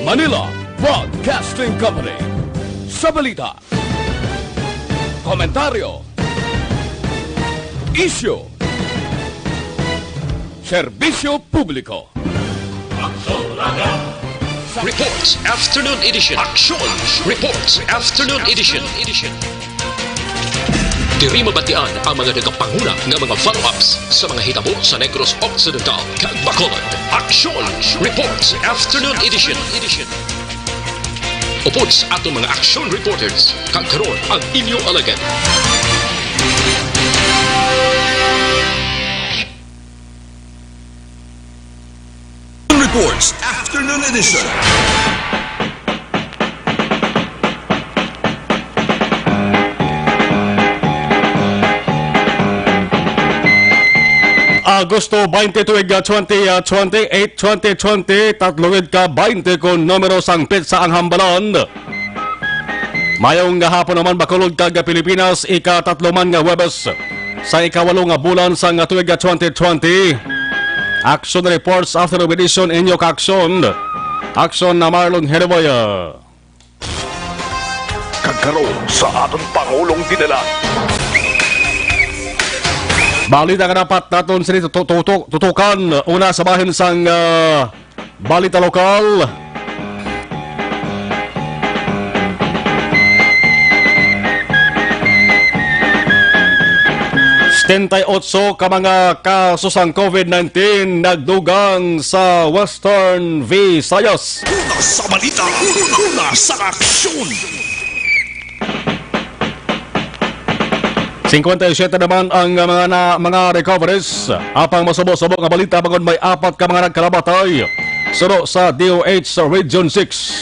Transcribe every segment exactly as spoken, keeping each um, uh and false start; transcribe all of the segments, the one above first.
Manila Broadcasting Company. Sa balita, komentaryo, isyu, serbisyo publiko. Reports Afternoon Edition. Action Reports Afternoon Edition. Diri mabatian ang mga nagapanguna nga mga follow-ups sa mga hitabo sa Negros Occidental kag Bacolod. Action Reports Afternoon Edition. Upod sa aton mga action reporters, kag karon ang inyo alagad. Reports Afternoon Edition. Agosto twenty, tuig, ah, twenty, ah, twenty-eight, twenty twenty, tatlugid ka twenty kon numero sang petsa ang hambalan. Mayong nga hapon naman, Bacolod kag Pilipinas, ikatatlo man nga Huwebes sa ikawalo nga bulan sang tuig nga twenty twenty. Action Reports Afternoon Edition, inyo ka-action, Action na Marlon Hereboya. Kag karon sa aton Pangulong Dinala. Balita nga dapat naton sini tutu-, tutu-, tutukan. Una sa bahin sang, ah, balita lokal. Setenta y ocho ka mga kaso sang covid nineteen nagdugang sa Western Visayas. Una sa balita, una sa aksyon. Singkwenta y siyete naman ang mga na, mga recoveries. Apang masubo-subo nga balita bangod may apat ka mga nagkalamatay suno sa D O H sa Region six.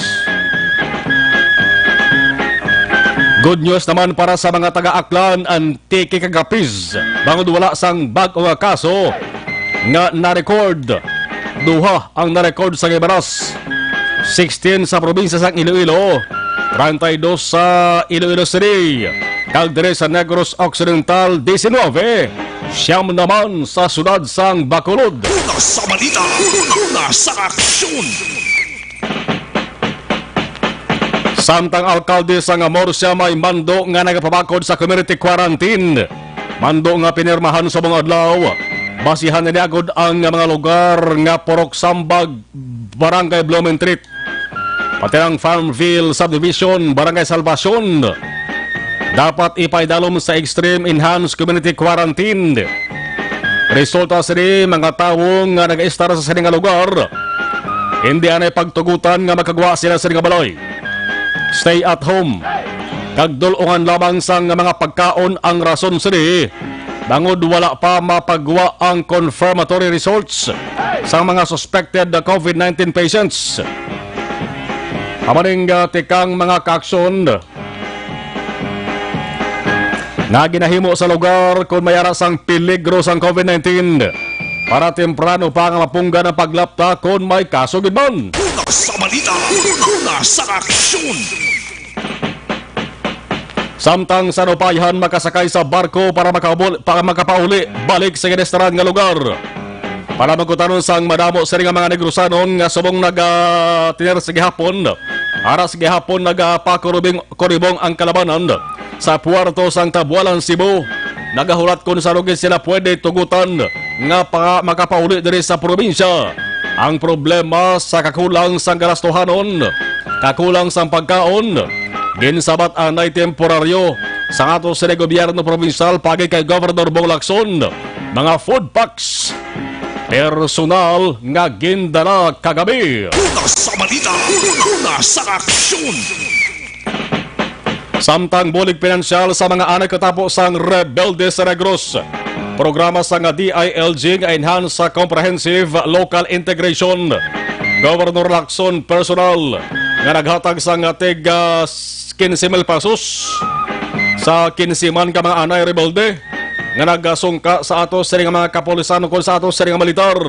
Good news naman para sa mga taga-Aklan, Antique kag Capiz, bangod wala sang bag-o nga kaso nga na-record. Duha ang na-record sa Guimaras, sixteen sa probinsya sang Iloilo, treinta y dos sa Iloilo City, kag diri sa Negros Occidental, diecinuebe, siyam naman sa siyudad sang Bacolod. Una sa balita, una sa aksyon. Samtang alkalde sang Murcia may mando nga nagapabakod sa community quarantine. Mando nga pinirmahan subong adlaw. Basihan nila gud ang mga lugar nga Purok Sambag, Barangay Blumentritt, pati ang Farmville Subdivision, Barangay Salvacion, dapat ipaidalom sa extreme enhanced community quarantine. Resulta sini, mga tawo nga nag-estar sa sini nga lugar, hindi anay pagtugutan nga makagwa sila sini nga balay. Stay at home kag dul-ongan lamang sang mga pagkaon ang rason sini, bangod wala pa mapagwa ang confirmatory results sang mga suspected covid nineteen patients. Amaning, ah, tikang mga kaaksyon nga ginahimo sa lugar kon may ara sang peligro sang covid nineteen, para temprano pa nga mapunggan ang paglapta kon may kaso gid man. Una sa balita, una sa aksyon. Samtang sa Nupayhan makasakay sa barko para makabul-, para makapauli balik sa ginestaran nga lugar. Para magkutanon sang madamo sini nga mga Negrosanon nga subong naga-, tiner sa gihapon, ara sa gihapon nagapakurubing-, kuribong ang kalabanan sa puerto sang Tabualan, Cebu, nagahulat kon sa gid sila pwede tugutan nga pa-, makapauli diri sa probinsya. Ang problema sa kakulang sang galastohanon, kakulang sang pagkaon, ginsabat anay temporaryo sang ato sini gobyerno probinsyal paagi kay Gobernador Bong Lacson, mga food packs personal nga gindala kagabi. Una sa balita, una sa aksyon. Samtang bulig pinansyal sa mga anay katapo sang Rebelde sa Negros, programa sang D I L G nga Enhanced Comprehensive Local Integration, Governor Lacson personal nga naghatag sang tig, ah, quince mil pesos sa quince man ka mga anay rebelde nga nagasungka sa ato sini nga mga kapulisan ukon sa ato sini nga militar.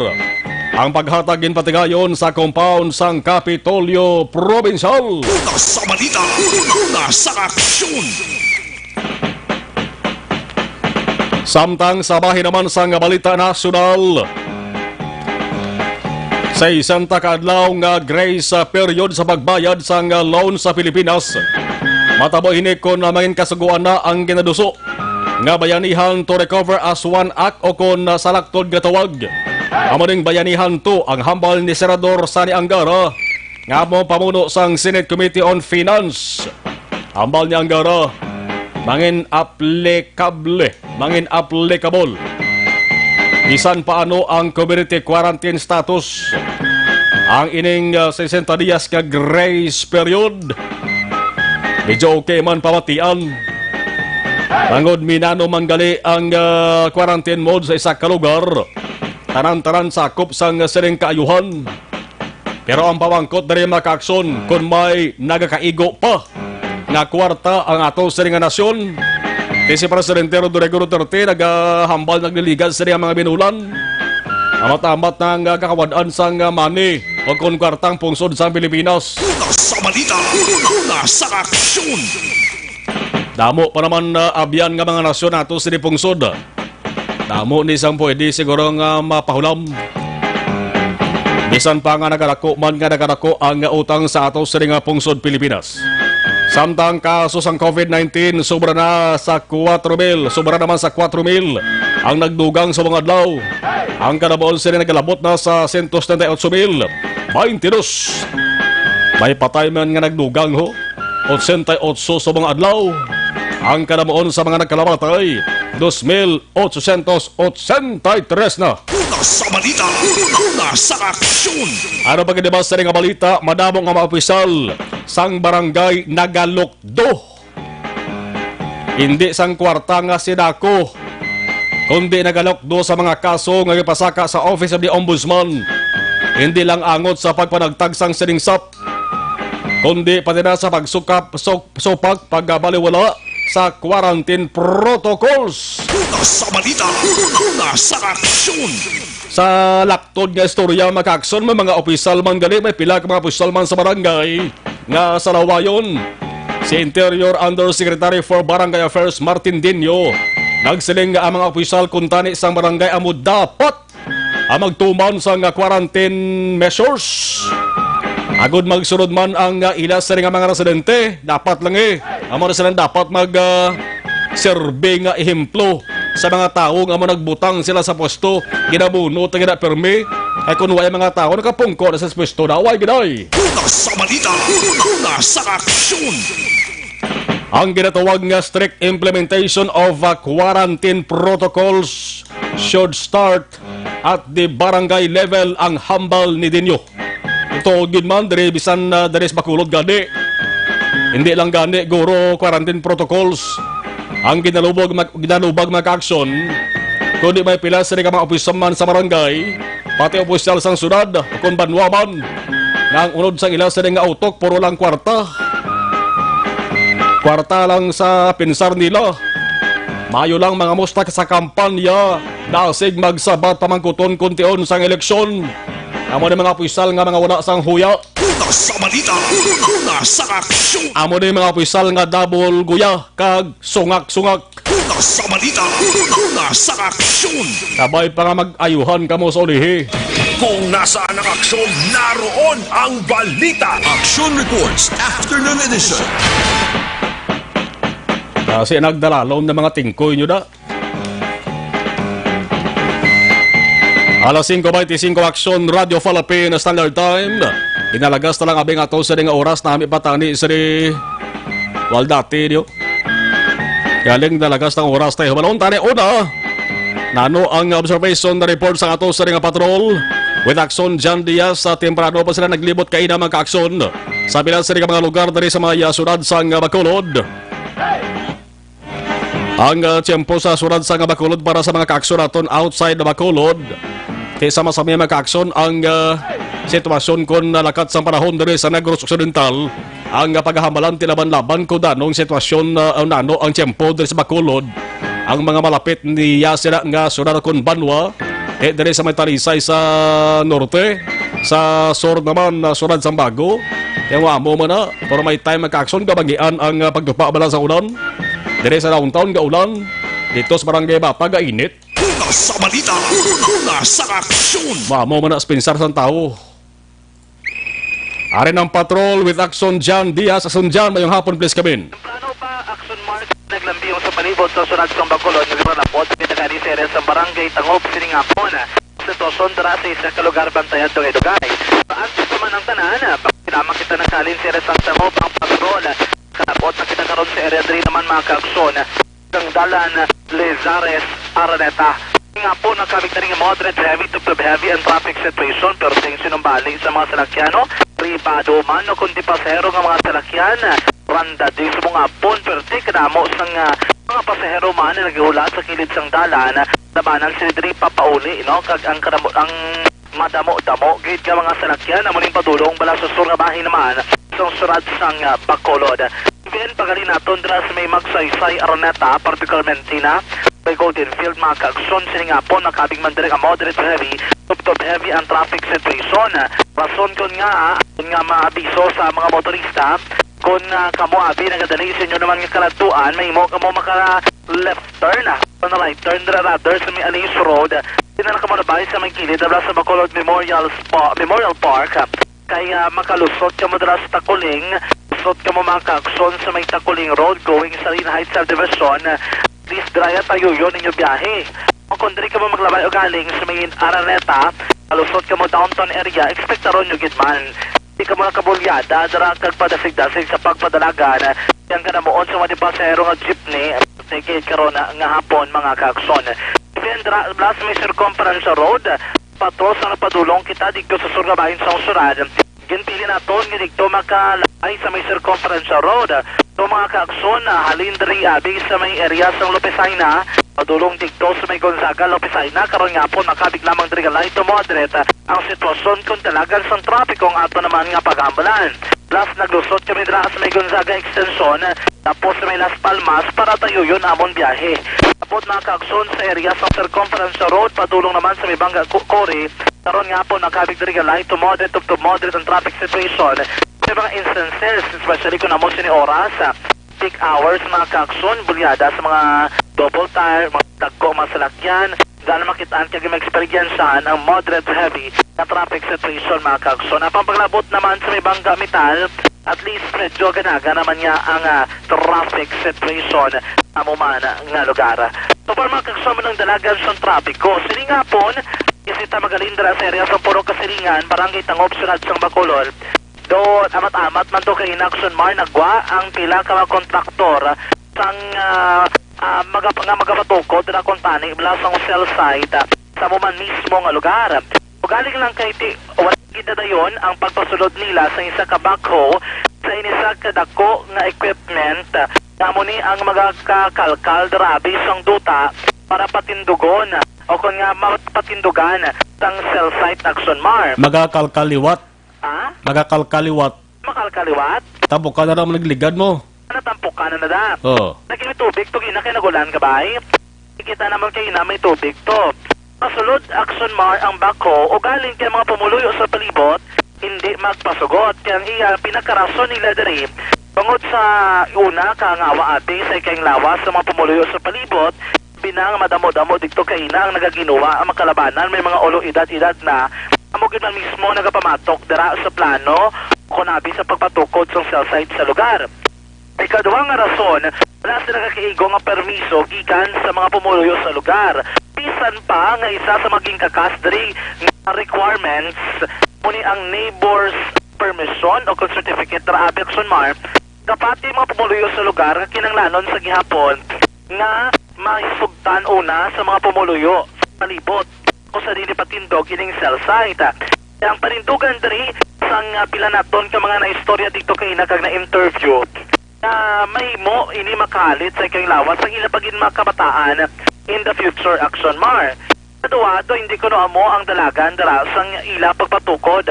Ang paghatag ginpatigayon sa compound sang Kapitolyo Probinsyal. Una sa balita, una sa aksyon. Samtang sa bahin naman sang balita nasyonal, Sa isang takadlaw nga grace, ah, period sa pagbayad sang, ah, loan sa Pilipinas, matabo ini kon, ah, mangin kasugoan na ang ginaduso nga Bayanihan to Recover as One Act o kon, ah, sa laktod nga tawag, amo ning Bayanihan to ang hambal ni Senador Sonny Angara nga amo pamuno sang Senate Committee on Finance. Hambal ni Angara, mangin aplikable, mangin applicable bisan pa ano ang community quarantine status. Ang ining, ah, sesenta dias nga grace period, medyo okay man pamatian. Bangod minano man gali ang, ah, quarantine mode sa isa ka lugar, tanan-tanan sakop sang sining kaayuhan. Pero ang pamangkot diri, mga kaakson, kung may nagakaigo pa nga kwarta ang ato sini nga nasyon, kay si Presidente Rodrigo Duterte nagahambal, nagliligan sini ang mga binulan. Amat-amat na nga kakawad-an sang money o kon kwartang pungsod sa Pilipinas. Una sa balita, una sa aksyon. Damo pa naman, ah, abyan nga mga nasyon ato sini pungsod. Damo ni sang pwede siguro nga mapahulam. Bisan pa nga nagadako man nga nagadako ang utang sa ato sini nga pungsod Pilipinas. Samtang kaso sang covid nineteen, sobra na sa kuwatro mil, sobra naman sa kuwatro mil ang nagdugang sa mga adlaw. Ang kadabuon sini nagalabot na sa sento setenta y ocho mil baintidos. May patay man nga nagdugang, ho, otsenta y ocho sa mga adlaw. Ang kadamuon sa mga nagkalamatay, dos mil ochocientos ochenta y tres na. Una sa balita, una sa aksyon. Ano pa gid ba sa nga balita? Madamo nga mga opisyal sang barangay nagalukdo. Hindi sang kwarta nga sinako, kundi nagalukdo sa mga kaso nga gipasaka sa Office of the Ombudsman. Hindi lang angot sa pagpanagtag sang sining sap, kundi pati na sa pagsukap, suk-, supak, pagbaliwala sa quarantine protocols. Una sa balita, una sa aksyon. Sa laktod nga istorya, mga kaakson, may mga opisyal man gali, may pila ka mga opisyal man sa barangay nga salawayon. Si Interior Undersecretary for Barangay Affairs Martin Dinio nagsiling nga ang mga opisyal kuntani sang barangay amo dapat ang magtuman sang quarantine measures. Agod magsunod man ang, ah, ila sini nga mga residente, dapat lang, eh, amo na sila dapat mag, ah, serbi nga ehemplo sa mga tawo nga amo nagbutang sila sa pwesto, ginabunot ang gina permi. Ay kun way mga tawo nakapungko na sa pwesto, daway giday. Una sa balita, una sa aksyon. Ang ginatawag nga strict implementation of, uh, quarantine protocols should start at the barangay level, ang hambal ni Dinyo. Ito gid man diri, bisan, uh, diri sa Bacolod gani. Hindi lang gani, guro, quarantine protocols ang ginalubog mag-, ginalubag, mga kaaksyon, kundi may pila sini ka mga opisyal man sa barangay, pati opisyal sang syudad, kon banwa man, nga ang unod sang ila sini nga utok puro lang kwarta. Kwarta lang sa pinsar nila. Maayo lang mga musta sa kampanya, dasig magsabat pamangkuton kuntion sang eleksyon. Amo ni mga opisyal nga mga wala sang huya. Una sa balita, una sa aksyon. Amo ni mga opisyal nga double guya kag sungak-sungak. Una sa balita, una sa aksyon. Kabay pa nga mag-ayuhan kamo sa ulihi. Kung nasaan ang aksyon, naroon ang balita. Action Reports, Afternoon Edition. Kasi nagdalalom na mga tingkoy nyo da. Alas singko beintisinko, Aksyon Radio Philippine Standard Time. Ginalagas na lang abi nga ato sa nga oras, nami pa tani sa di wal dati, diyo. Galing nalagas ng oras tayo. Humalon tani una. Nano ang observation na report sa ato sa nga patrol? With Aksyon John Diaz, sa temprano pa sila naglibot kaina, mga kaaksyon, sa pila sa mga lugar diri sa mga syudad sa nga Bacolod. Ang, ah, tiyempo sa syudad sa nga Bacolod para sa mga kaaksyon naton outside the Bacolod. Kay sama sa mga kaaksyon ang, ah, sitwasyon kon nalakat sang panahon diri sa Negros Occidental. Ang, ah, paghahambalan ti laban-laban ko danong sitwasyon, ah, nano ang tiyempo diri sa Bacolod. Ang mga malapit niya sila nga syudad kon banwa, eh, diri sa may Talisay sa norte, sa sur naman, ah, syudad sang Bago. Kaya mo amo man na, pero may time magkaaksyon, kabagian ang, ah, pagtupa bala sa ulan. Diri sa downtown, gaulan. Dito sa Barangay Bata, gainit. Sa balita, una sa aksyon. Mamo man na sa pinsar sang tawo. Ari ang patrol with Action Jan Diaz. Action Jan, mayong hapon, please, kamin. Temprano pa, Action March, naglambiyong sa palibot sa syudad sang Bacolod, nagpalapot ang pinagani sa area sa Barangay Tangob sining hapon. Sitwasyon dira sa isa ka lugar bantayan dugay-dugay. Antes pa man ang tanan, pagkita man kita naghalin sa area sang Tangob ang patrol. Kalapot na kita karon sa area diri naman, mga kaaksyon, kang dalan Lizares, Araneta. Nga po, nakabig na rin moderate heavy to heavy ang traffic situation, pero sa sinumbali sa mga salakyan, no? Pribado man o kundi pasahero nga mga salakyan, randa di sa mga hapon, pero di kadamo sang, ah, mga pasahero man na naghulat sa kilid sang dalan, labanan sila diri papauli, no? Kag ang kadamo, ang madamo-damo gid nga mga salakyan amo ning padulong bala sa sur nga bahin naman sang syudad sang, ah, Bacolod. Then, paghalin naton dira sa may Magsaysay, Araneta, particularmente na may Golden Field, mga kaaksyon, sining hapon nakabig man diri nga moderate heavy, tubtob heavy ang traffic situation. Rason kon nga, ah, nga maabiso sa mga motorista, kon, ah, kamo abi nagadali sa inyo naman nga kaladtuan, mahimo kamo maka left turn, ah, on right turn, ra-, rather sa may Aliso Road. Di na lang kamo nabay sa may kilid, abla sa Bacolod Memorial Spa-, Memorial Park, ah. Kay, ah, makalusot kamo dira sa Takuling, lusot kamo, mga kaaksyon, sa may Takuling Road going sa Lynn Heights Subdivision. Please, dira tayo yun ninyo biyahe. O kung diri kamo maglabay o galing sa may Araneta, kalusot kamo downtown area, ekspektaron nyo gid man. Di kamo nakabulyada dira kag padasig-dasig sa pagpadalagan. Yang kanamuon sa mga pasahero nga jeepney, tigid karon nga hapon, mga kaaksyon. Then dira, plus may Circumference Road, patros na padulong kita dito sa sur nga bahin sang syudad. Ginpili naton nga dito makalabay sa may Circumference Road. So, mga kaaksyon, ah, halin diri abi sa may area sang Lupesaina, padulong dito sa may Gonzaga, Lupesaina, karon nga po nakabig lamang diri nga light to moderate, ah, ang sitwasyon kung talagan sang trapiko ang ato naman nga pag-ambulan. Plus, naglusot kami dira sa may Gonzaga Extension, tapos sa may Las Palmas para tayo yun amon biyahe. Tapos, mga kaaksyon, sa area sa Circumference Road, padulong naman sa may Bangga Cu-, Cory, karon nga po nakabig diri nga light to moderate, to, to moderate ang traffic situation. May mga instances, especially kung amo sini oras, ah, peak hours, mga kaaksyon, bulyada sa mga double tire, mga dagko, mga salakyan, daan makitaan kag maeksperiensyahan ang moderate heavy na traffic situation, mga kaaksyon. Ang paglabot naman sa may Bangga Metal, at least medyo ganaga naman niya ang, ah, traffic situation sa amo man nga lugar. So, para mga kaaksyon, ang dalagan sa trapiko. Sining hapon, isita magalindra sa area sa Purok Kasilingan, Barangay Tangob, Sunad sang Bacolod. Do, amat-amat man to kay Inaction Mar, nagwa ang pila ka mga kontraktor sang, ah, ah, maga-, nga magapatukod na kuntani bala sang cell site, ah, sa amo man mismo nga lugar. Ugaling lang kay ti-, wala gid dayon ang pagpasulod nila sa isa ka backhoe sa inisa ka dako nga equipment, ah, nga amo ni ang magakakalkal dira abi sang duta para patindugon o kon nga mapatindugan sang cell site, Action Mar. Magakalkal liwat. Ha? Magakalkal liwat. Makalkal liwat? Tampukan na naman nagligad mo. Natampukan na na da. Oo. Lagi may tubig to, gina, kay nagulan ka ba, eh? Kita naman kay ina may tubig to. Pasulod, Action Mar, ang backhoe, ugaling kay mga pumuluyo sa palibot, hindi magpasugot. Kaya ang iya, pinakarason nila diri, bangod sa una, kangawa abi sa ikayang lawas sa mga pumuluyo sa palibot, binang madamo-damo dito kay ina ang nagaginuwa ang makalabanan, may mga ulo edad-edad na. Amo gid man mismo nagapamatok dira sa plano, kunabi sa pagpatukod sang cell site sa lugar. Ikaduha nga rason, wala sila kakiigo nga permiso gikan sa mga pumuluyo sa lugar. Bisan pa nga isa sa maging kakas diri nga requirements, muni ang neighbor's permission o kung certificate dira abi, Action Mar, kapati mga pumuluyo sa lugar nga kinahanglanon sa gihapon nga mahisugtan una sa mga pumuluyo sa palibot kung sa dili patindog ining cell site. Ang panindugan diri sang, ah, pila naton ka mga naistorya dito kay ina kag na-interview, na mahimo ini makahalit sa ikayang lawas sang ila pa gid mga kabataan in the future, Action Mar. Kaduha, do hindi kuno amo ang dalagan dira sang ila pagpatukod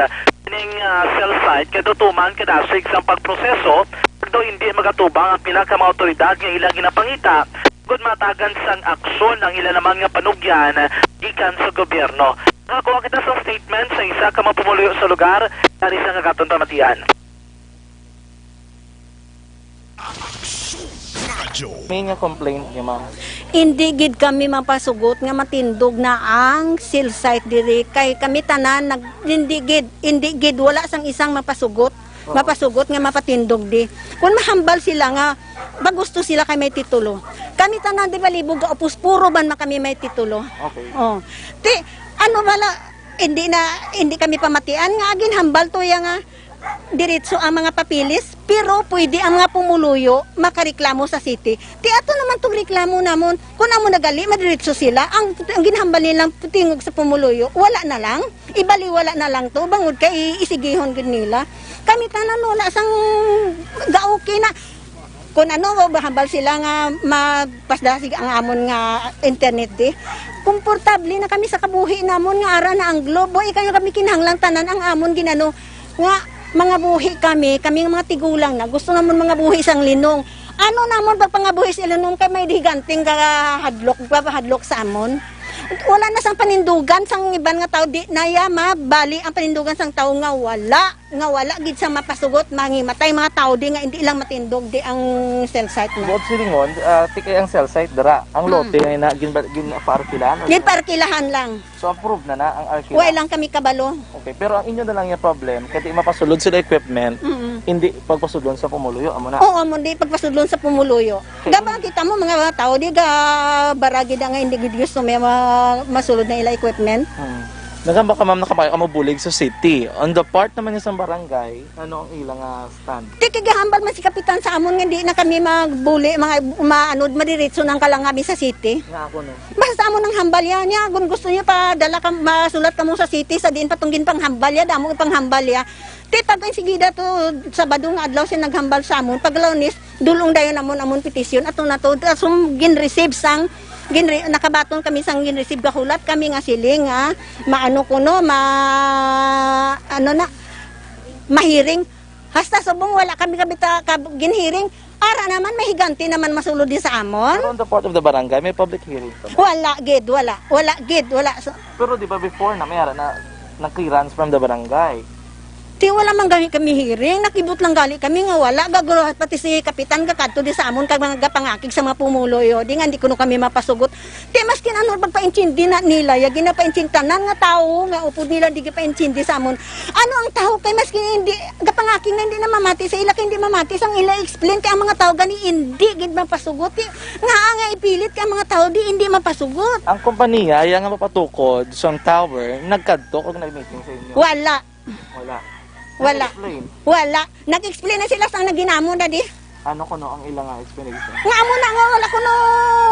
ning, ah, cell site, kay do tuman kadasig sang pagproseso, do hindi magatubang ang pila ka mga awtoridad nga ila ginapangita, gud matagan sang aksyon ang ila naman nga panugyan gikan sa gobyerno. Nakakuha kita sa statement sa isa ka mga pumuluyo sa lugar, dari sa nga aton pamatian. Aksyon! Radyo. Main nga complaint niyo, ma'am? Hindi gid kami mapasugot nga matindog na ang cell site diri. Kay kami tanan, nag-, hindi gid, hindi gid, wala sang isang mapasugot, Oo. mapasugot nga mapatindog di. Kung mahambal sila nga, ba gusto sila kay may titulo. Kami tanan, di ba, libog ka upos, puro man kami may titulo. Okay. Oh. Ti, ano bala, hindi na, hindi kami pamatian nga, agin hambal to ya nga, diretso ang mga papeles, pero pwede ang mga pumuluyo makareklamo sa city. Ti ato naman tong reklamo namon, kung amo nagali, madiretso sila. Ang, ang ginhambal nilang tingog sa pumuluyo, wala na lang. Ibaliwala na lang to, bangod kay isigihon gid nila. Kami tanan wala sang ga-okay na. Kung ano, mahambal sila nga mapasdasig ang amon nga internet di. Komportable na kami sa kabuhi namon nga ara na ang globe. Ikaw kami kinahanglan tanan ang amon ginano nga mga buhi kami, kami nga mga tigulang na gusto namon mga buhi sang linong. Ano namon pagpangabuhi sa linong kay may higanting kahadlok, hadlok sa amon. Wala na sang panindugan sang iban nga tao, di na ya mabali ang panindugan sang tao nga wala. Nga wala gid sa mapasugot, mangimatay mga tao di nga hindi lang matindog di ang cell site na. Buot silingon, ah, ti kay ang cell site dira, ang Mm. lote nga ina-, gin-, gin-, paarkilahan, or Ginparkilahan lang. So, approve na na ang arkilahan? Wa lang kami kabalo. Okay, pero ang inyo na lang yung problem, kay di mapasulod sila equipment, Mm-mm. hindi pagpasudlon sa pumuluyo, amo na. Oo, mo di pagpasudlon sa pumuluyo. Gaba, kita mo, mga, mga tao, di ga baragi na nga hindi gid gusto may ma-, masulod na ila equipment. Hmm. Nagamba ka, ma'am, nakabaya ka mo bulig sa city. On the part naman niya sa barangay, ano ang ilang, ah, stand? Ti, kigahambal man si Kapitan sa amon nga di na kami magbuli, mga, maanod, madiretso nang kalang kami sa city. Nga ako, no? Basta sa amon ang hambal yan niya. Kung gusto niya pa, dala ka, masulat ka mo sa city, sa diin pa tong ginpanghambal ya, damo ang panghambal ya. Ti, pag ang sigida to, Sabado nga adlaw siya naghambal sa amon, pag Lunes, dulong dayon amon, amon petisyon. Ato na to, asong ginreceive sang, ginre-, nakabaton kami sang ginreceive, gahulat kami nga siling, nga, maano ko, no, ma-, ano na, mahiring. Hasta subong wala kami kabita-, kab-, ginhiring. Ara naman, may higanti naman masulod di sa amon. Pero on the part of the barangay, may public hearing pa ba? Wala, gid, wala. Wala, gid, wala. So, Pero di ba before na, may ara na, na clearance from the barangay? Ti wala man gani kami hearing, nakibot lang gali kami nga wala. Gagulo pati si kapitan gakadto di sa amon kag mga gapangakig sa mga pumuluyo. Di nga, di kuno kami mapasugot. Ti maskin ano pagpaintindi na nila, ya ginapaintindi tanan nga tawo nga upod nila di gipaintindi sa amon. Ano ang tawo kay maskin hindi gapangakig na hindi na mamati sa ila kay hindi mamati sang ila explain kay ang mga tawo gani hindi gid mapasugot. Ti nga nga ipilit kay ang mga tawo di hindi mapasugot. Ang kompanya, iya nga mapatukod sang tower, nagkadto kag nag-meeting sa inyo? Wala. Wala. Wala. Nag-explain? Wala. Nag-explain na sila sa naghinamo na di. Ano kuno ang ilang, ah, explanation? Nga amo na nga wala kuno,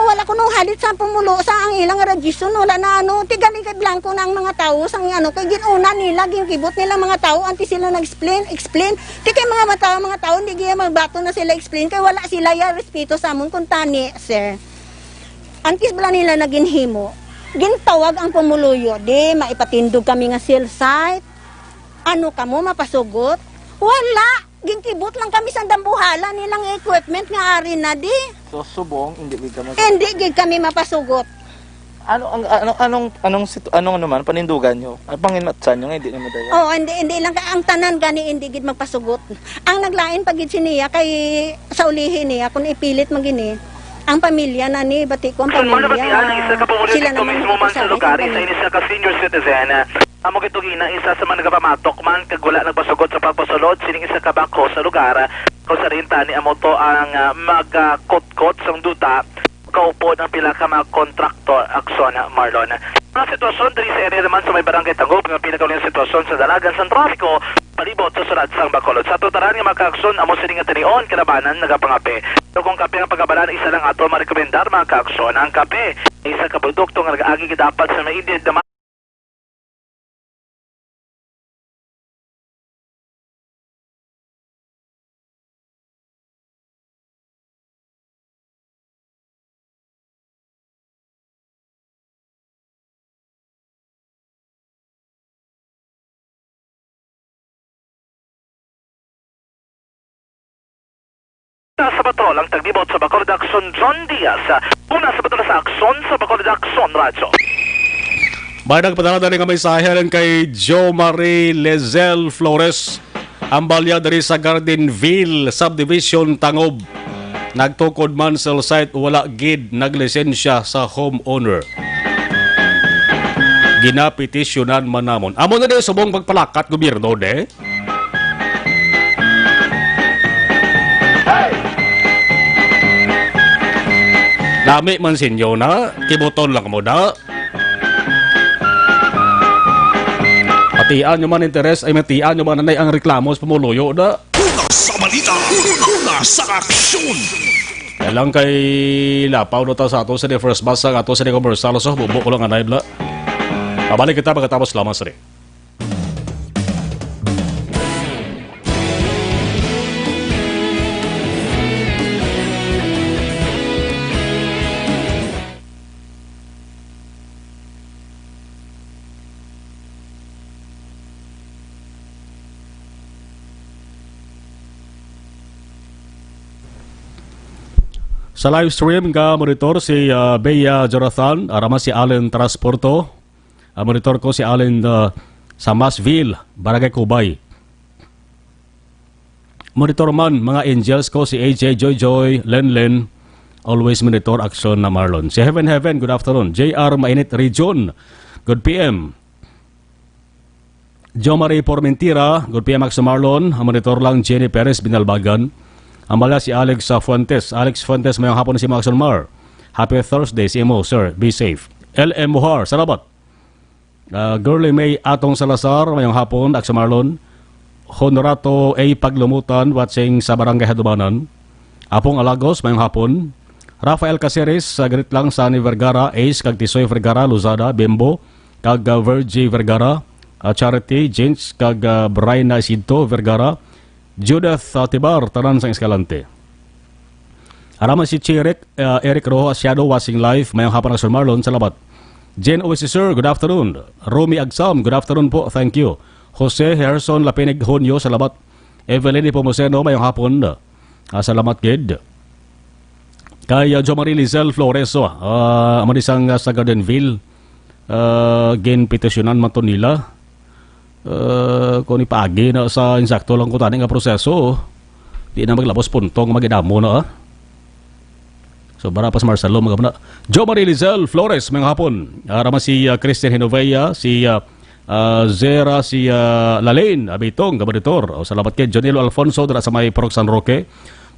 wala kuno halit sa pumulo sa ang ilang radisyon, wala na ano, ti galing kay blanco na ang mga tawo sa ang ano, kay ginuna nila, ginkibot nila mga tawo, antes sila nag-explain, explain. Ti kay mga matawa, mga tawo, hindi gaya magbato na sila explain, kay wala sila ya respeto sa amon kung tani, sir. Antes bala nila naginhimo, gintawag ang pumuluyo, di maipatindog kami nga cell site. Ano kamo mapasugot? Wala! Ginkibot lang kami sa dambuhala nilang equipment nga ari na di. So, subong, hindi gid kamo Hindi gid kami mapasugot. Ano ang, ano, anong, anong situ-, anong ano man, panindugan nyo? Ang panginmatsan nyo nga, hindi na madaya? Oo, hindi, hindi lang ka-, ang tanan gani, hindi gid magpasugot. Ang naglain pa gid si niya, kay sa ulihi niya, kung ipilit man gini, ang pamilya na ni, bati ko, ang Action mo pamilya, nabatian ang isa ka pumuluyo sila dito naman mismo man sa magpasabot lugar, ang isa pamilya. Ini siya ka senior citizen. Amo gid to gina, isa sa mga nagapamatok man kag wala nagpasugot sa pagpasulod sining isa ka backhoe sa lugar. Kung sa rin tani amo to ang, ah, magkutkot sang duta, kaupod ang pila ka mga kontraktor, Action, Marlon. Mga sitwasyon diri sa area naman sa may barangay Tangub nga pinakaulihang sitwasyon sa dalagan sang trapiko palibot sa syudad sang Bacolod. Sa atutoran nga mga kaaksyon, amo sini nga tinion, kalabanan nagapangape. Pero kung kape ang pagabalan, isa lang ato marekomendar, mga kaaksyon, ang kape. Isa ka produkto nga nag-agi gidapat sa maidid na Sa patrol ang taglibot sa Bacolod Aksyon, John Diaz. Una sa patrol sa Aksyon sa Bacolod Aksyon Radyo. May nagpadala dali nga mensahe rin kay Jo Marie Lezel Flores, ang balya diri sa Gardenville Subdivision, Tangob. Nagtukod man cell site, wala gid naglisensya sa homeowner. Ginapetisyonan man namon. Amo na din subong pagpalakat gobyerno, de. Nami man sinyo na, kibuton lang mo na. Patian nyo man interes, ay matian nyo man anay ang reklamo sa pumuluyo na. Una sa balita, una sa aksyon. Kaya lang kay lapaw na ta sa ato sa di first bus, sa ato sa di commercial, so bubo ko lang anay bla. Pabalik kita pagkatapos lamang sa di. Sa live stream nga monitor si, ah, Bea Jonathan, arama si Allen Transporto. Ang monitor ko si Allen, ah, sa Masville, Barangay Kubay. Monitor man, mga angels ko, si A J, Joy Joy, Len Len. Always monitor action na Marlon. Si Heaven Heaven, good afternoon. J R Mainit Region, good P M. Jo Marie Formentira, good P M Action Marlon. Ang monitor lang, Jenny Perez Binalbagan. Ang bala si Alex, ah, Fuentes. Alex Fuentes, mayong hapon si Action Mar. Happy Thursday, C M O, sir. Be safe. L M Muhar, salamat. Ah, Girly May Atong Salazar, mayong hapon, Action Marlon. Honorato A Paglumutan, watching sa Barangay Hadumanan. Apong Alagos, mayong hapon. Rafael Caceres, sa ganit lang, Sunny Vergara, Ace, kag Tisoy Vergara, Lozada, Bimbo, kag, ah, Virgie Vergara, ah, Charity, James, kag, ah, Bryna Isidto Vergara, Judith, ah, Tibar, tanan sang Escalante. Arama si Chirek, ah, Eric Rojo Asiado, watching live. Mayong hapon, Action Marlon. Salamat. Jen Oasis, sir, good afternoon. Romy Agsam, good afternoon po. Thank you. Jose Herson Lapinig Honyo, salamat. Evelyn Ipomuceno, mayong hapon. Ah, salamat gid. Kay, ah, Jo Marie Lizelle Flores, oh, ah, amo ni sang, ah, sa Gardenville, ah, ginpetisyonan man to nila. Ah, kung ipaagi na sa insakto lang ko tani nga proseso, di na maglabos punto nga magidamo na, ah. So, bara pas Marcelo, mga muna. Jo Marie Lizelle Flores, mga hapon. Arama si, ah, Christian Hinovea, si, ah, ah, Zera, si, ah, Lalin Abitong, Gabaditor. O, salamat kay Jonilo Alfonso, dira sa may Purok San Roque.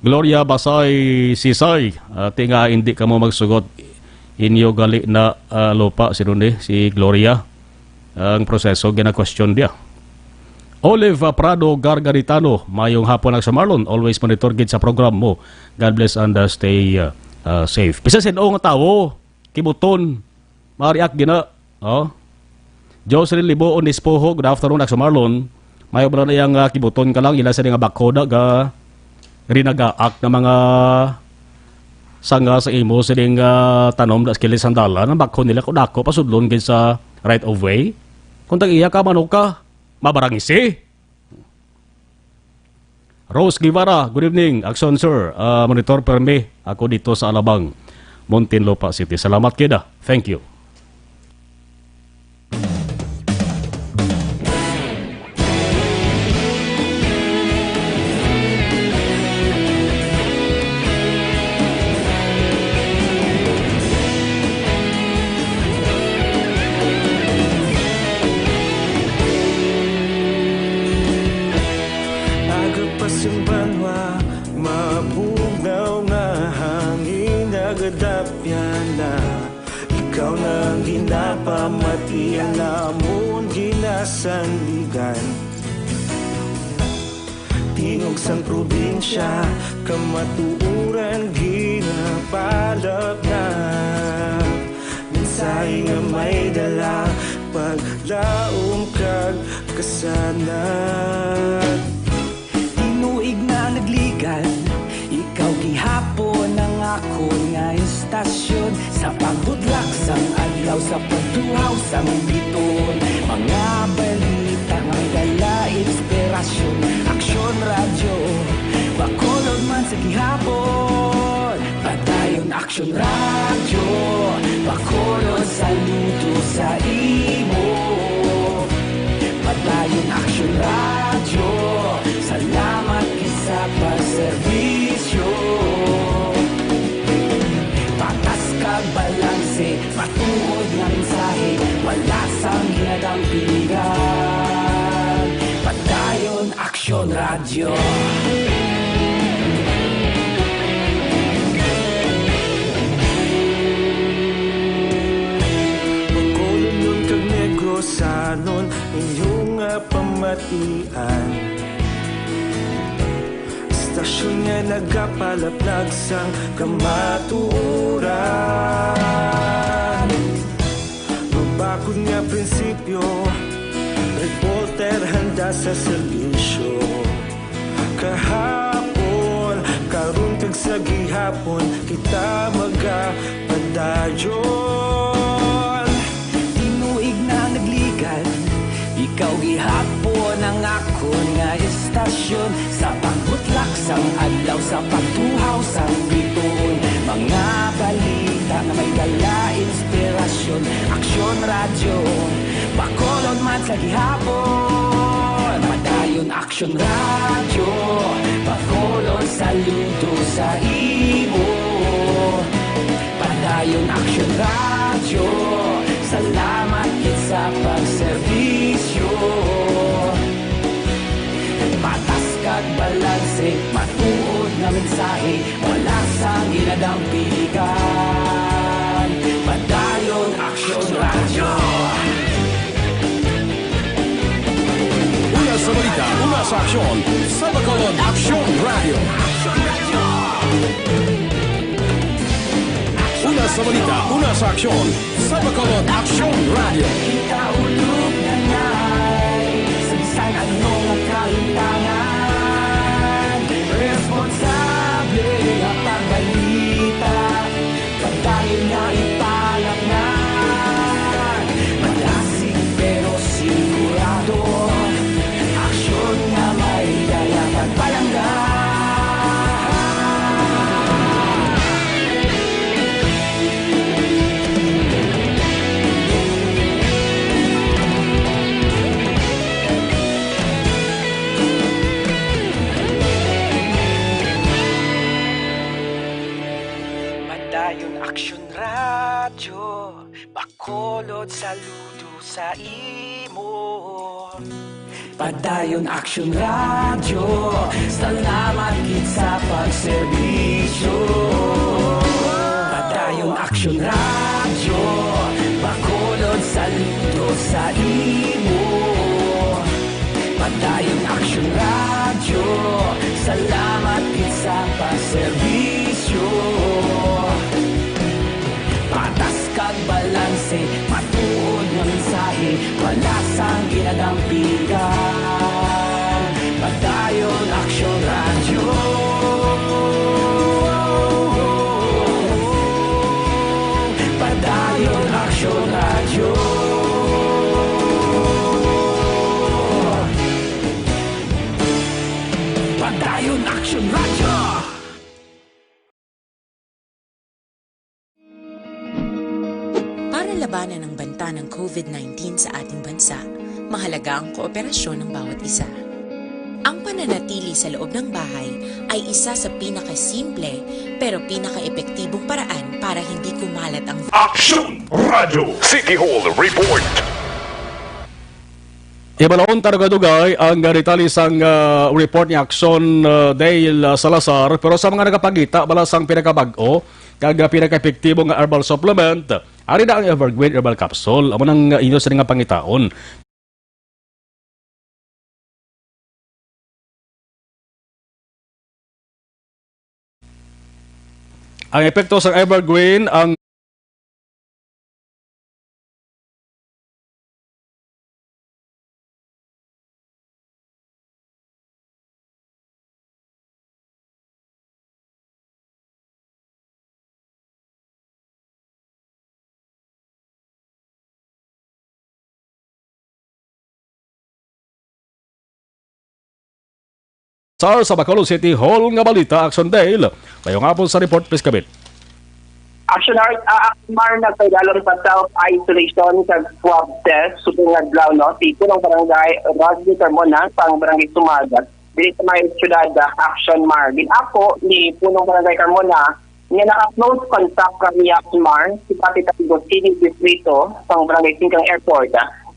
Gloria Basay Sisay, ah, ti nga hindi ka mo magsugot. Inyo gali na, ah, lupa, sino ni? Si Gloria. Ang proseso, gina-question dia. Olive, ah, Prado Gargaritano, mayong hapon, Action Marlon. Always monitor gid sa program mo. God bless and, ah, stay, ah, ah, safe. Bisan sin-o nga tawo, kibuton, ma-react gina. Oh. Jocelyn Liboon Nispoho, good afternoon, Action Marlon. Mayo ba na iyang, ah, kibuton ka lang, ila sa nga bakho da ga rinagaak na mga sanga sa imo sining, ah, tanom da sa kilid sang dalan, ang bakho nila ko dako pasudlon gid sa right of way. Kung tag-iya ka, manok ka, mabarangisi. Rose Guevara, good evening. Action, sir. Ah, monitor permi ako dito sa Alabang, Muntinlupa City. Salamat kida. Thank you. Agapas ang banwa, mabugnaw nga hangin, nagadapyan na. Ikaw na ang ginapamati, ang amon ginasandigan. Tingog sang probinsya, kamatuoran ginapalapnap. Mensahe nga may dala, paglaom kag kasanag. Tinuig na nagligan, ikaw gihapon ang akon nga istasyon. Sa pagbudlak sang adlaw, sa pagtuhaw sang biton, mga balita nga may dala inspirasyon. Aksyon Radyo, Bacolod man sa gihapon. Padayon Aksyon Radyo, Bacolod, saludo sa imo. Padayon Aksyon Radyo, salamat gid sa pagserbisyo. Pilihan, Padayon Aksyon Radyo. Bacolodnon kag Negrosanon, inyo nga pamatian. Istasyon nga nagapalaplag sang kamatuoran. Mabakod nga prinsipyo, reporter handa sa serbisyo. Kahapon, karon kag sa gihapon, kita magapadayon. Tinuig na nagligad, ikaw gihapon ang akon nga istasyon. Sa pagbutlak sang adlaw, sa pagtuhaw sang bituon, mga balita nga may dala inspirasyon. Aksyon Radyo, Bacolod man sa gihapon. Padayon Aksyon Radyo, Bacolod, saludo sa imo. Padayon Aksyon Radyo, salamat gid sa pagserbisyo. Patas kag balanse, matuod nga mensahe, wala sang ginadampigan. Padayon Aksyon Radyo. Una sa balita, una sa aksyon, sa Bacolod Aksyon Radyo. Una sa balita, una sa aksyon, sa Bacolod Aksyon Radyo. Kita ulog na ngay, sa bisan ano nga kalimtangan, responsable nga pagbalita, pagdali nga ipalapnan, malasig pero sigurado, aksyon nga may dala pagpalangga. Padayon Aksyon Radyo, Bacolod, saludo sa imo. Padayon Aksyon Radyo, salamat gid sa pagserbisyo. Padayon Aksyon Radyo, Bacolod, saludo sa imo. Padayon Aksyon Radyo, salamat gid sa pagserbisyo. Patas kag balanse, matuod nga mensahe, wala sang ginadampigan. Padayon Aksyon Radyo. Padayon Aksyon Radyo. Padayon Aksyon Radyo. Para labanan ang banta ng covid nineteen sa ating bansa, mahalaga ang kooperasyon ng bawat isa. Ang pananatili sa loob ng bahay ay isa sa pinakasimple pero pinakaepektibong paraan para hindi kumalat ang Aksyon Radyo City Hall Report. Ibalaon ta dugay-dugay ang, ah, detalye sang, ah, report ni Aksyon, ah, Dale, ah, Salazar, pero sa mga nagapangita bala sang pinakabag-o kag, ah, pinakaepektibo nga herbal supplement, ari na ang Evergreen Herbal Capsule. Amo nang, ah, inyo sini nga pangitaon. Ang epekto sang Evergreen, ang Sar sa Bacolod City Hall nga balita, Aksyon Dale. Mayong hapon sa report, please, kabit. Action Art, ah, Action Mar, nagpaidalom sa self-isolation kag swab test subong nga adlaw, no, si Punong Barangay Rodney Carmona sa Barangay Sumagat, diri sa may siyudad, ah, Action Mar. Gin-ako ni Punong Barangay Carmona nga naka-close contact kang Action Mar si Kapitan Gosini Distrito sa Barangay Singkang Airport, ah,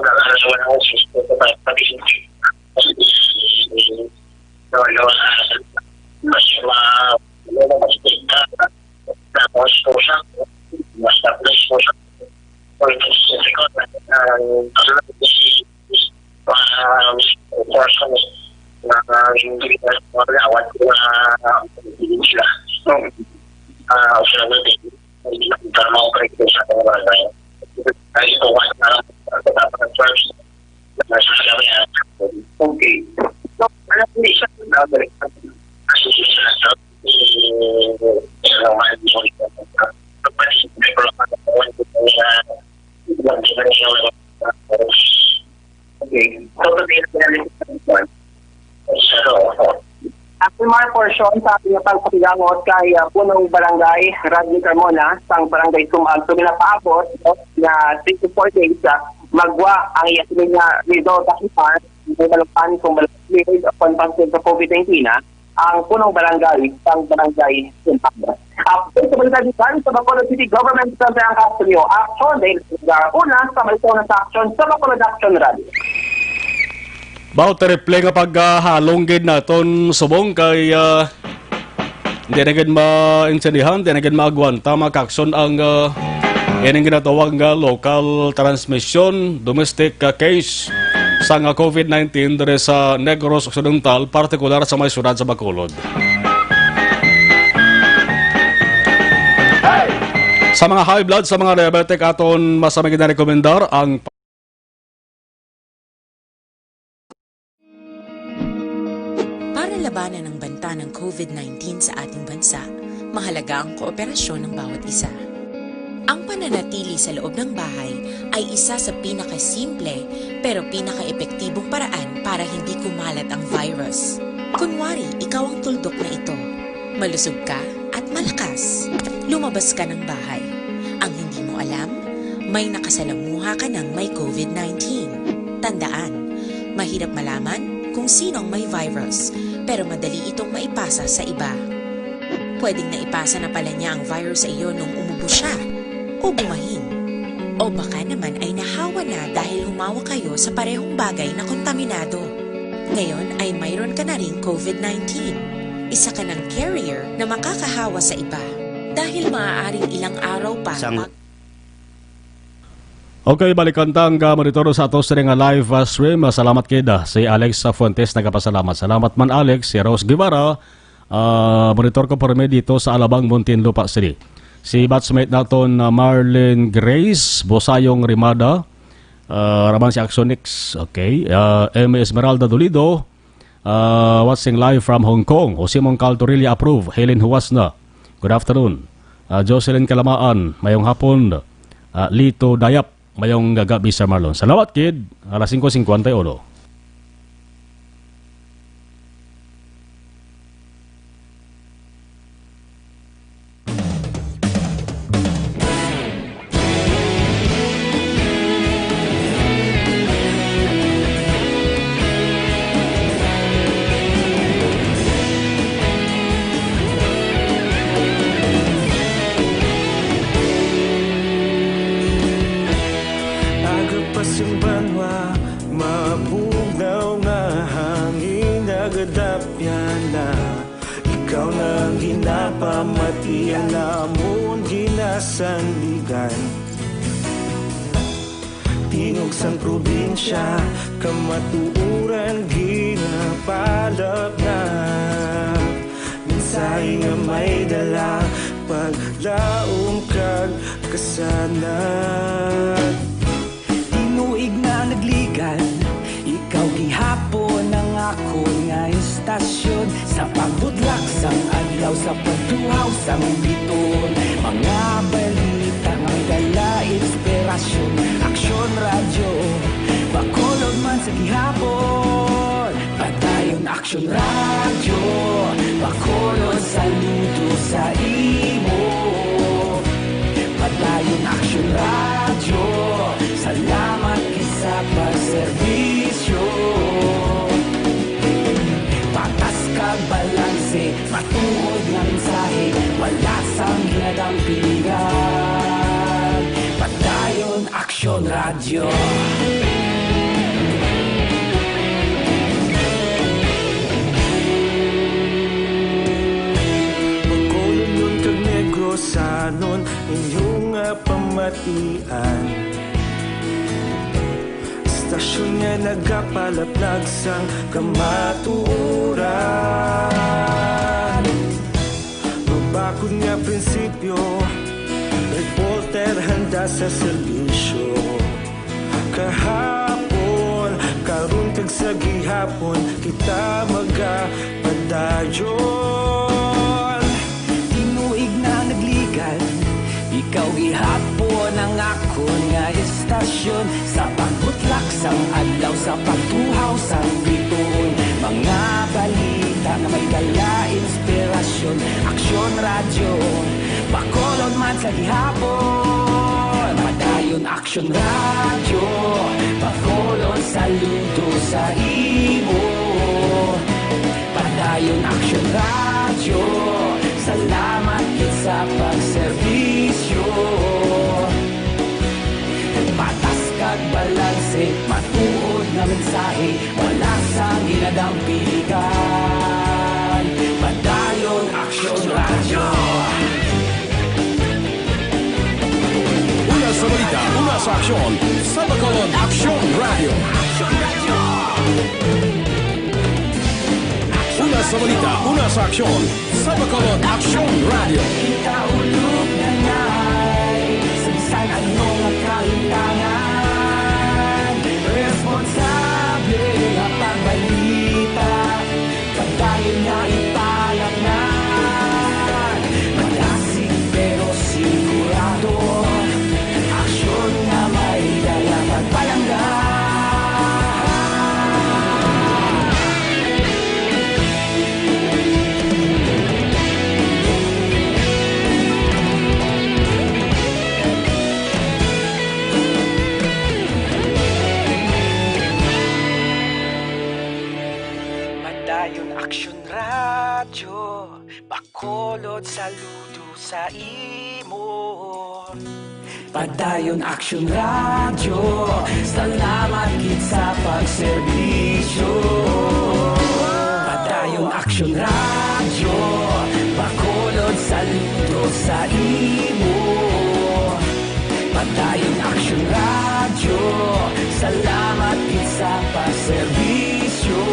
nag-alas one ang sistema sa pag-, pag-, no, no, ah, mas ma-, mas ma-, tapos po siya, mas tapos po siya. Pag-, ah, ah, ah, portion na hindi na magawat na sila. Ah, observable. Hindi na para ma-operate ko sa mga bagay. Ay, ito, wala na lang. Sa first, nasa kami, ah, okay. So, alam niyo, isa na balik. Kasi sa, sa, eh, eh, normal, kapatid, may problema, ah, Okay. So, pati yung pinanalitan sa loob. Ako, mga portion sa ating pagpakilangot kay, ah, punong barangay Rodney Carmona sang barangay Sumaag. So, ginapaabot, no, nga three to four days, ah, magwa ang iya sila nga result sa kipan, may malupan kung malupan upon positive sa COVID nineteen, ah, ang punong barangay sang barangay Sumaag. Update sa balita dito sa Bacolod City Government, sa ang Castro Action, dahil sa una sa malisaw na sa aksyon sa Bacolod Action Rally. Mao, triple nga paghalong gid naton subong kay, ah, hindi na gid maintindihan, hindi na gid maagwanta, mga kaakson, ang, ah, ining ginatawag nga local transmission, domestic, ah, case sang, ah, COVID nineteen diri sa Negros Occidental, partikular sa may siyudad sa Bacolod. Sa mga high blood, sa mga diabetic, aton masamig na rekomendar ang Para labanan ang banta ng COVID nineteen sa ating bansa, mahalaga ang kooperasyon ng bawat isa. Ang pananatili sa loob ng bahay ay isa sa pinakasimple pero pinakaepektibong paraan para hindi kumalat ang virus. Kunwari, ikaw ang tuldok na ito. Malusog ka at malakas. Lumabas ka ng bahay. Ang hindi mo alam, may nakasalamuha ka ng may COVID nineteen. Tandaan, mahirap malaman kung sino ang may virus, pero madali itong maipasa sa iba. Pwedeng naipasa na pala niya ang virus sa iyo nung umubo siya o bumahin. O baka naman ay nahawa na dahil humawa kayo sa parehong bagay na kontaminado. Ngayon ay mayroon ka na ring COVID nineteen. Isa ka ng carrier na makakahawa sa iba. Dahil maaaring ilang araw pa Sang- pag- Okay, balikan ta ang, ah, monitor sa ato sini nga live, ah, stream. Ah, salamat kid, ah, si Alex, ah, Fuentes nagapasalamat. Salamat man, Alex. Si Rose Guevara, ah, monitor ko permi dito sa Alabang, Muntinlupa City. Si batchmate naton na Marlene Grace Bosayong Rimada, ah, Raman si Axonix, okay. Ah, M Esmeralda Dolido, ah, watching live from Hong Kong. O Simon Caltorilla approve. Helen Huasna, good afternoon. Ah, Jocelyn Kalamaan, mayong hapon. Ah, Lito Dayap, mayong gagabi, Sir Marlon. Salamat, kid. Alas singko singkwenta y uno. Banwa, mabugnaw nga hangin nagadapyan na. Ikaw na ang ginapamati, ang amon ginasandigan. Tingog sang probinsya, kamatuoran ginapalapnap. Mensahe nga may dala, paglaom kag kasanag. Tinuig na nagligad, ikaw gihapon ang akon nga istasyon. Sa pagbutlak sang adlaw, sa pagtuhaw sang biton, mga balita nga may dala inspirasyon. Aksyon Radyo, Bacolod man sa gihapon. Padayon Aksyon Radyo, Bacolod, saludo sa imo. Padayon Aksyon Radyo, salamat gid sa pagserbisyo. Patas kag balanse, matuod nga mensahe, wala sang ginadampigan. Padayon Aksyon Radyo. Bacolodnon kag Negrosanon, inyo nga pamatian. Istasyon nga nagapalaplag sang kamatuoran. Mabakod nga prinsipyo, reporter handa sa serbisyo. Kahapon, karon kag sa gihapon, kita magapadayon. Tinuig na nagligad, ikaw gihapon ang akon nga istasyon. Sa pagbutlak sang adlaw, sa pagtuhaw sang bituon, mga balita nga may dala inspirasyon. Aksyon Radyo, Bacolod man sa gihapon. Padayon Aksyon Radyo, Bacolod, saludo sa imo. Padayon Aksyon Radyo, salamat gid sa pagserbisyo. Patas kag balanse, matuod nga mensahe, wala sang ginadampigan. Padayon Aksyon Radyo. Una sa balita, una sa aksyon, sa Bacolod Aksyon Radyo. Una sa balita, una sa aksyon, sa Bacolod Aksyon Radyo. Kita ulog na ngay, sa bisan ano nga kahitangan, responsable nga pagbalita, padayon nga ipalapngan. Madasig pero sigurado, aksyon nga may dala pagpalangga. Padayon Aksyon Radyo, Bacolod, saludo sa imo. Padayon Aksyon Radyo, salamat gid sa pagserbisyo. Padayon Aksyon Radyo, Bacolod, saludo sa imo. Padayon Aksyon Radyo, salamat gid sa pagserbisyo.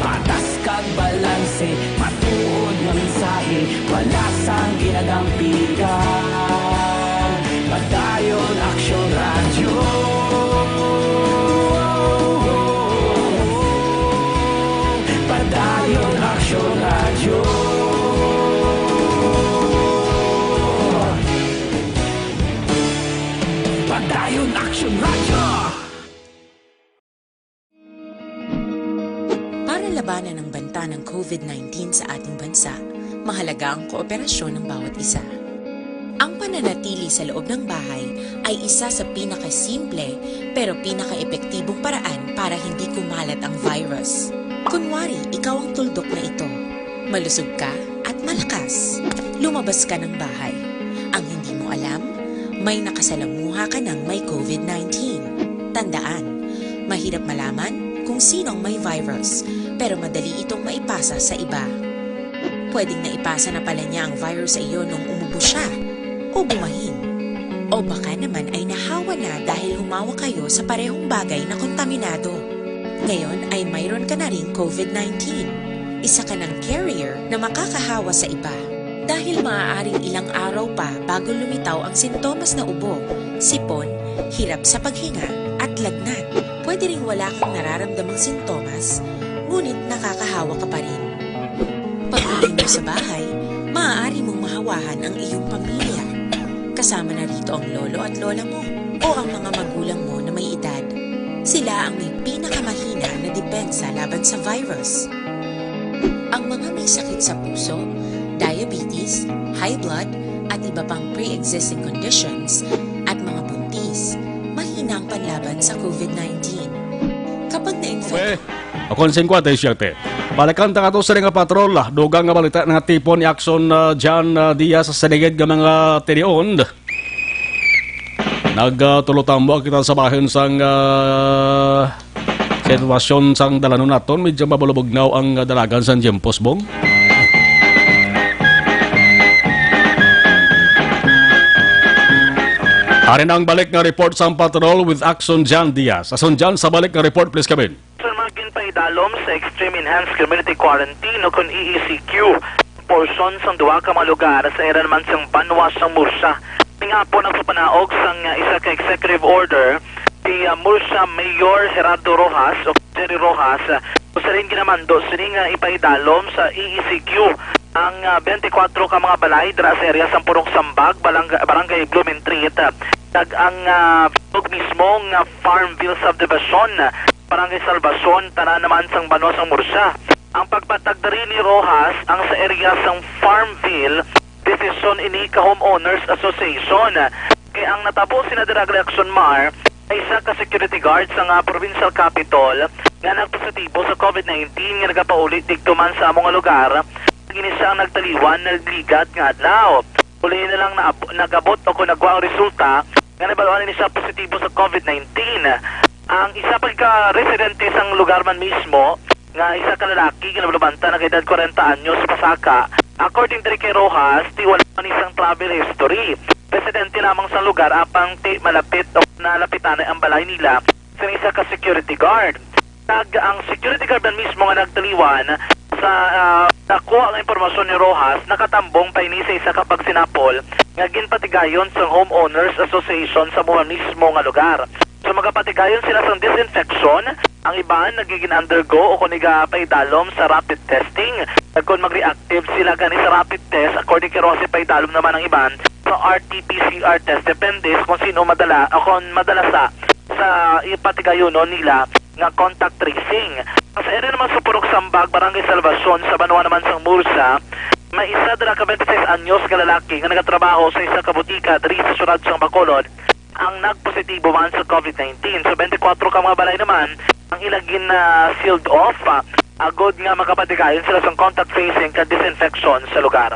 Patas kag balanse, matuod nga mensahe, wala sang ginadampigan. Padayon Aksyon Radyo. Padayon Aksyon Radyo. Padayon Aksyon Radyo. Para labanan ang banta ng COVID nineteen sa ating bansa, mahalaga ang kooperasyon ng bawat isa. Ang pananatili sa loob ng bahay ay isa sa pinakasimple pero pinakaepektibong paraan para hindi kumalat ang virus. Kunwari, ikaw ang tuldok na ito. Malusog ka at malakas. Lumabas ka ng bahay. Ang hindi mo alam, May nakasalamuha ka nang may covid nineteen. Tandaan, mahirap malaman kung sino ang may virus, pero madali itong maipasa sa iba. Pwedeng naipasa na pala niya ang virus sa iyo nung umubo siya, o bumahin. O baka naman ay nahawa na dahil humawak kayo sa parehong bagay na kontaminado. Ngayon ay mayroon ka na ring covid nineteen. Isa ka ng carrier na makakahawa sa iba. Dahil maaaring ilang araw pa bago lumitaw ang sintomas na ubo, sipon, hirap sa paghinga, at lagnat. Pwede ring wala kang nararamdamang sintomas, ngunit nakakahawa ka pa rin. Pag-uwi mo sa bahay, maaari mong mahawahan ang iyong pamilya. Kasama na rito ang lolo at lola mo o ang mga magulang mo na may edad. Sila ang may pinakamahina na depensa laban sa virus. Ang mga may sakit sa puso, diabetes, high blood, at iba pang pre-existing conditions, at mga buntis, mahina ang panlaban sa covid nineteen. Kapag na-infect Ako ang singkwenta y siyete. Balikan ta kato sa nga patrol. Dugang nga balita nga natipon ni Action, ah, John, ah, Diaz sa sinigid nga mga tinion. Nagtulotambok kita sa bahin sang, ah, sitwasyon sang dalanon naton. Medyo mabulubugnaw ang, ah, dalagan sang tiyempo, Bong. Ari na ang balik nga report sang patrol with Action John Diaz. Action John, sa balik nga report, please come in. Sa mga ginpaidalom sa Extreme Enhanced Community Quarantine o kon E E C Q, portion sang duha ka mga lugar sa area naman sang banwa sang Murcia. Ning hapon nagpapanaog sang, ah, isa ka executive order si, ah, Murcia Mayor Gerardo Roxas o Jerry Roxas, ah, kung sa diin ginamando sini nga ipaidalom sa E E C Q ang, ah, twenty-four ka mga balay dira sa area sang Purok Sambag, Balang-, Barangay Blumentritt, ah, kag ang, ah, mismo nga Farmville Subdivision, Barangay Salvacion, tanan naman sang banwa sang Murcia. Ang pagpatag diri ni Roxas ang sa area sang Farmville, desisyon ini ka Homeowners Association. Kay ang natabo sina dira, Action Mar, ay isa ka security guard sa nga provincial capitol nga nagpositibo sa covid nineteen nga nagapauli didto man sa amo nga lugar. Kini siya ang nagtaliwan, nagligad nga adlaw. Uli na lang naab-, nagabot o kung nagwa ang resulta nga nabaluan ni siya positibo sa covid nineteen. Ang isa pa ka residente sang lugar man mismo, nga isa ka lalaki nga nabalubanta, nag-edad kwarenta anyos pasaka. According diri kay Roxas, ti wala man ni sang travel history. Residente lamang sa lugar, apang ti malapit o nalapitan ang balay nila sa isa ka security guard. Kag ang security guard man mismo nga nagtaliwan sa, ah, nakuha nga impormasyon ni Roxas, nakatambong pa ini sa isa ka pagsinapol nga ginpatigayon sang Homeowners Association sa amo mismo nga lugar. So, magapatigayon sila sang disinfection. Ang iban nagigin-undergo o kon nagapaidalom sa rapid testing. Kag kon mag-reactive sila gani sa rapid test, according kay Roxas, ipaidalom naman ang iban sa R T P C R test, depende sa kung sino madala o kon madala sa, sa ipatigayonon nila nga contact tracing. Sa area naman sa Purok Sambag, Barangay Salvacion, sa banwa naman sang Murcia, may isa dira ka twenty-six anyos nga lalaki nga nagatrabaho sa isa ka butika diri sa siyudad sang Bacolod ang nagpositibo man sa covid nineteen. So, twenty-four ka mga balay naman ang ila gin, ah, sealed off, ah, agod nga makapatigayon sila sang contact tracing kag disinfection sa lugar.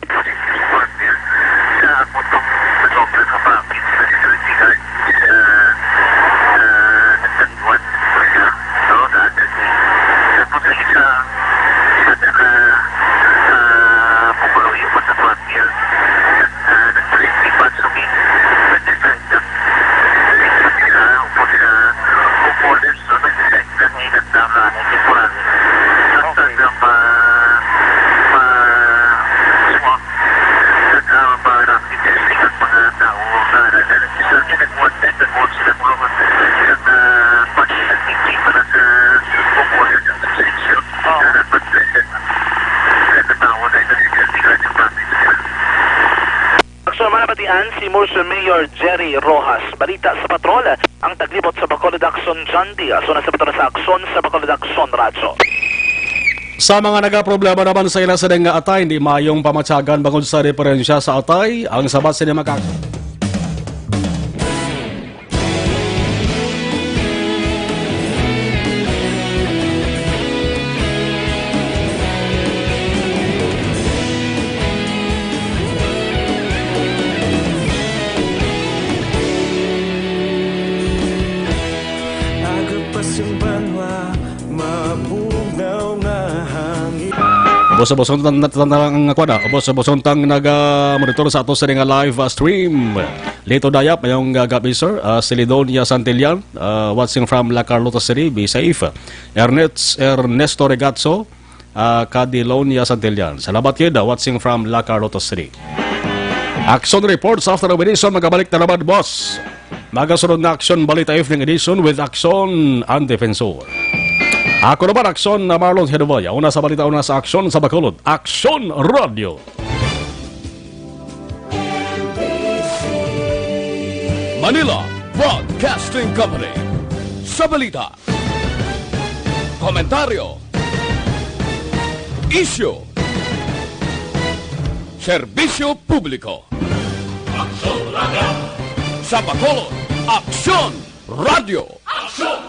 Sa akong sa Joker sa Pangit, sa security guard, sa, sa San Juan, sa, sa, sa, sa, sa, sa, sa, sa, Pumuluyo pa sa Frontier. Ah, nag-twenty pa sa Min. Nag-decide na. Nag-decide na. Upos na. Upos na. Nag-decide na. Nag-decide na. Nag-decide na. Nag-decide na. Pa, pa, swab. Nag, ah, pa, rapid testing ang mga tao na, na, na, na, nag-one ten, nag-one sila, mga, isang, ah, pag-, nag-decide para sa upos na sa sensyon. Oo. Dapat, eh, Sa mga nabatian, si Murcia Mayor Jerry Roxas. Balita sa Patrol, ang taglibot sa Bacolod Action, John Diaz. Una sa Patrol sa Action sa Bacolod Action Radyo. Sa mga nagaproblema naman sa ila sini nga atay, hindi mayong pamatyagan bangod sa diferensya sa atay, ang sabat sini makak- Ubos-uboson ta, ta, ta, ang kuwan na. Ubos-uboson tang naga-monitor sa ato sa nga live, ah, stream. Lito Dayap, mayong, ah, gabi, sir. Ah, si Lidonia Santillan, ah, watching from La Carlota City. Be safe. Ernest, Ernesto Regatso, ah, kag Lidonia Santillan. Salamat gid, ah, watching from La Carlota City. Action reports after the edition. Magabalik na naman, boss. Magasunod na Action Balita Evening Edition with Action ang Defensor. Ako naman, Action na Marlon Hedovaya. Una sa balita, una sa aksyon sa Bacolod. Action Radio. Manila Broadcasting Company. Sa balita, komentaryo, isyu, serbisyo publiko. Aksyon Radio. Sa Bacolod, Aksyon Radio. Aksyon